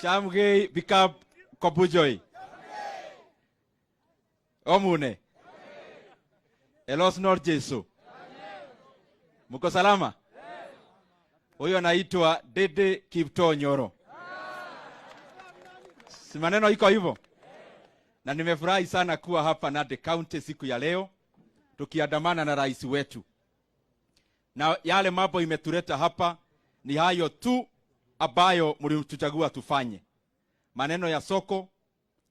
Chamgei bikab Kobujoi. Omune. Elos nor Jesu. Mko salama? Huyo anaitwa Dede Kiptoo Nyoro. Si maneno iko hivyo? Na nimefurahi sana kuwa hapa Nandi County siku ya leo tukiandamana na rais wetu, na yale mambo imetuleta hapa ni hayo tu ambayo mlituchagua tufanye. Maneno ya soko,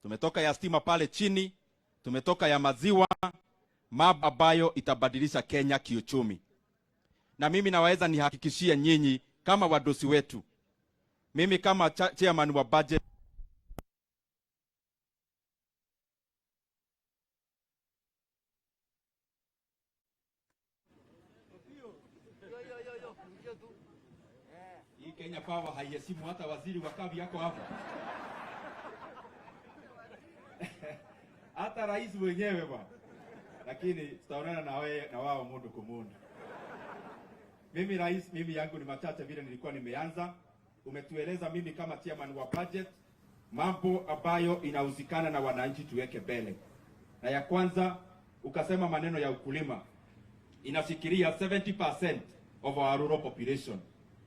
tumetoka ya stima pale chini, tumetoka ya maziwa, mambo ambayo itabadilisha Kenya kiuchumi. Na mimi naweza nihakikishie nyinyi kama wadosi wetu, mimi kama chairman wa budget. Hii Kenya Power haiheshimu hata waziri wa kawi yako hapa, hata rais mwenyewe bwana, lakini tutaonana na wewe na wao mundu kumundu. Mimi rais, mimi yangu ni machache vile nilikuwa nimeanza. Umetueleza mimi kama chairman wa budget mambo ambayo inahusikana na wananchi tuweke mbele, na ya kwanza ukasema maneno ya ukulima inashikilia 70% of our rural population,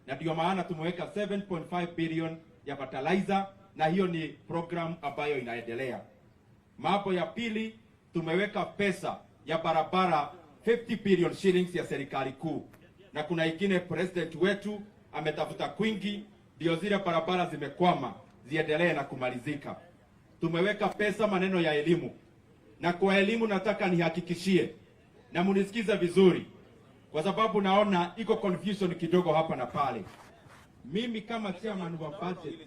na ndio maana tumeweka 7.5 billion ya fertilizer, na hiyo ni program ambayo inaendelea. Mambo ya pili, tumeweka pesa ya barabara 50 billion shillings ya serikali kuu, na kuna ingine president wetu ametafuta kwingi, ndio zile barabara zimekwama ziendelee na kumalizika. Tumeweka pesa maneno ya elimu, na kwa elimu nataka nihakikishie na munisikize vizuri, kwa sababu naona iko confusion kidogo hapa na pale. Mimi kama chairman wa budget,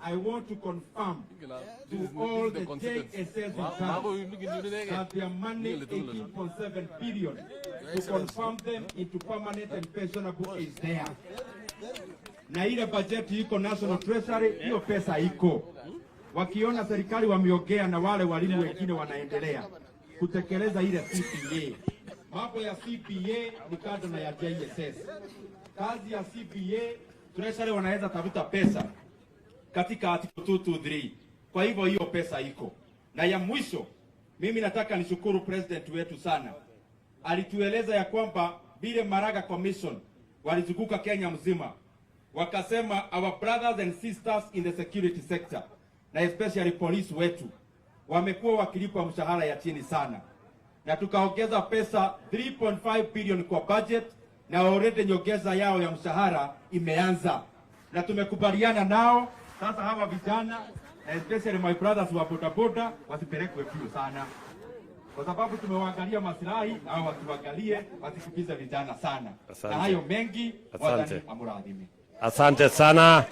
I want to confirm to all the JSS in town that their money 18.7 billion to confirm them into permanent and pensionable is there. Na ile bajeti iko National Treasury, hiyo pesa iko. Wakiona serikali wameongea na wale walimu wengine wanaendelea kutekeleza ile CPA. Mambo ya CPA ni kando na ya JSS. Kazi ya CPA, Treasury wanaweza tafuta pesa katika article 223. Kwa hivyo hiyo pesa iko. Na ya mwisho, mimi nataka nishukuru president wetu sana. Alitueleza ya kwamba vile Maraga Commission walizunguka Kenya mzima, wakasema our brothers and sisters in the security sector na especially police wetu wamekuwa wakilipwa mshahara ya chini sana, na tukaongeza pesa 3.5 billion kwa budget, na already nyongeza yao ya mshahara imeanza, na tumekubaliana nao. Sasa hawa vijana na especially my brothers wa bodaboda wasipelekwe mbio sana, kwa sababu tumewaangalia maslahi na hao wasiwaangalie, wasikimbize vijana sana. Asante. Na hayo mengi Asante. Wathani amurathime. Asante sana.